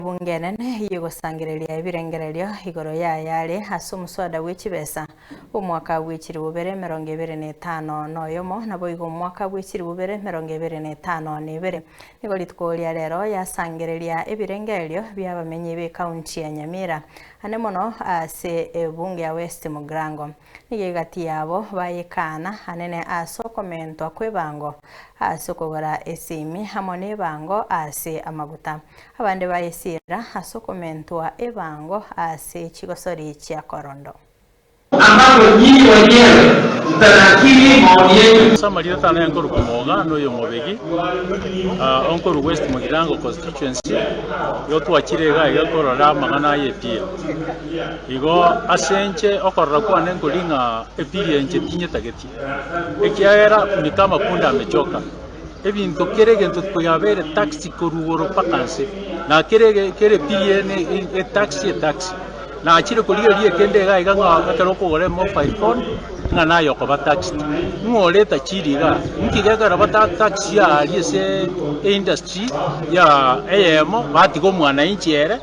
Ebunge enene y'ogosangereria ebirengererio igoro y'ayare ase omoswada bwe chibesa bw'omwaka bwe chilifu bibere emerongo ebere na etano na oyomo, naboigo omwaka bwe chilifu bibere emerongo ebere na etano na ebere. Nigo rituko ria rero yasangereria ebirengererio bi'abamenyi b'ekaunti ya Nyamira, ane mono ase ebunge ya West Mugirango. Nigo egati yabo bayekaana anene ase okomentwa kw'ebango ase okogora esimi amo nebango ase amaguta. Abande bayesiira ase okomentwa ebango ase chigosori chia korondo. Ambapo nyinyi wenyewe mtanakili maoni yenu. Ase amarieta ane nkorokwa Moga na oyomobegi, onkorwa West Mugirango Constituency, igo twachire iga iga korora amang'ana aya epira. Igo ase inche okorora kwane nkori ng'a epira inche tinyetageti, ekiagera ni kama punda amechoka, ebinto kera egento koyabeire taxi korwa igoro mpaka nse, na kera ege kera epira eye ne etaxi etaxi. Nachire korigereria ekende iga iga ng'a ekero okogora emobile phone ng'a naye okoba taxed. Ng'o ore etachiri igaa? Nki gekogera bata tax aria ase eindustry ya eyemo batiga omwananchi ere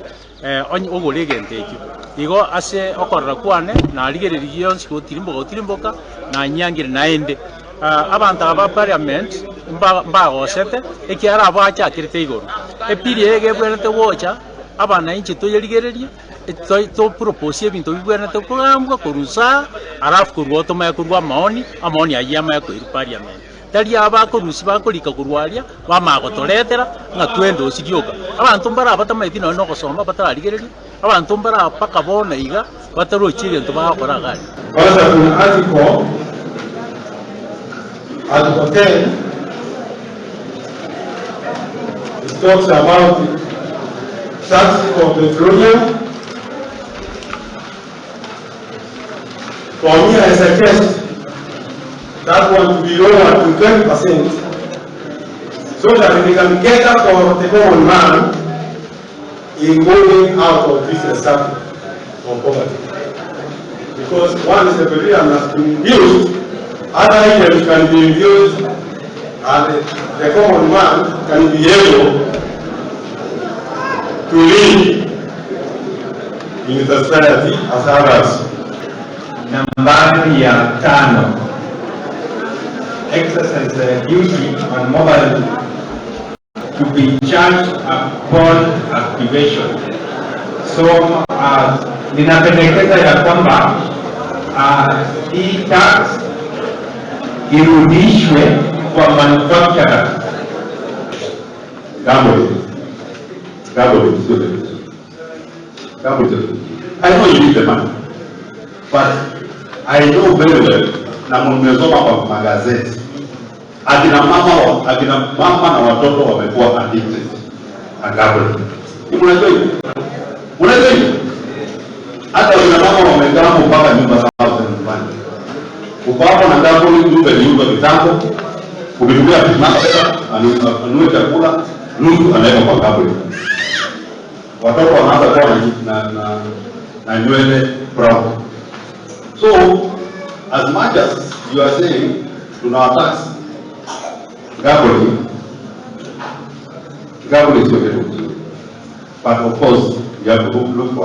onye ogore egento ekio. Igo ase okorora kwane narigereria gionsi gotirimboka gotirimboka nanyangire naende abanto aba ba parliament mba mbagosete ekiagera abwo achakerete igoro. Epiri eye egebwenerete gocha abananchi toyerigererie. Toproposie ebinto bibwenerete kogambwa korwa inse alafu korwa oo tomanye korwa amaoni, amaoni ayio amanye koirwa parliament. Tari aba bakorusia bakorika korwa aria, bamanya gotoretera ng'a twende ase rioka. Abanto mbare aba batamaeti nonye na ogosoma batararigereria, abanto mbare aba mpaka bono iga batarochi egento bagokora iga aria. Kwanza kuna article, article 10 it talks about tax for petroleum. For me, I suggest that one to be lowered to 20% so that we can cater for the common man in moving out of this circle of poverty. Because once the petroleum has been used, other items can be used and the common man can be able to live in the society as others. Nambari ya 5, excise duty on mobile to be charged upon activation. So ninapendekeza ya kwamba hii tax irudishwe kwa manufacturers. Gambling. Gambling, sio tatizo. Gambling sio tatizo. I know you need the money. But I know very well na mmesoma kwa magazeti. Akina mama na watoto wamekuwa addicted na gambling. Ni mnajua hivyo? Mnajua hivyo? Hata akina mama wamegamble mpaka nyumba zao za nyumbani. Uko hapo na gambling, nyumba iliuzwa kitambo. Ukitumia pesa anunue chakula, nusu anaweka kwa gambling. Watoto wanaanza kuwa na nywele brown. So as much as you are saying tunawatax gambling, gambling sio kitu kizuri. But of course you have to look for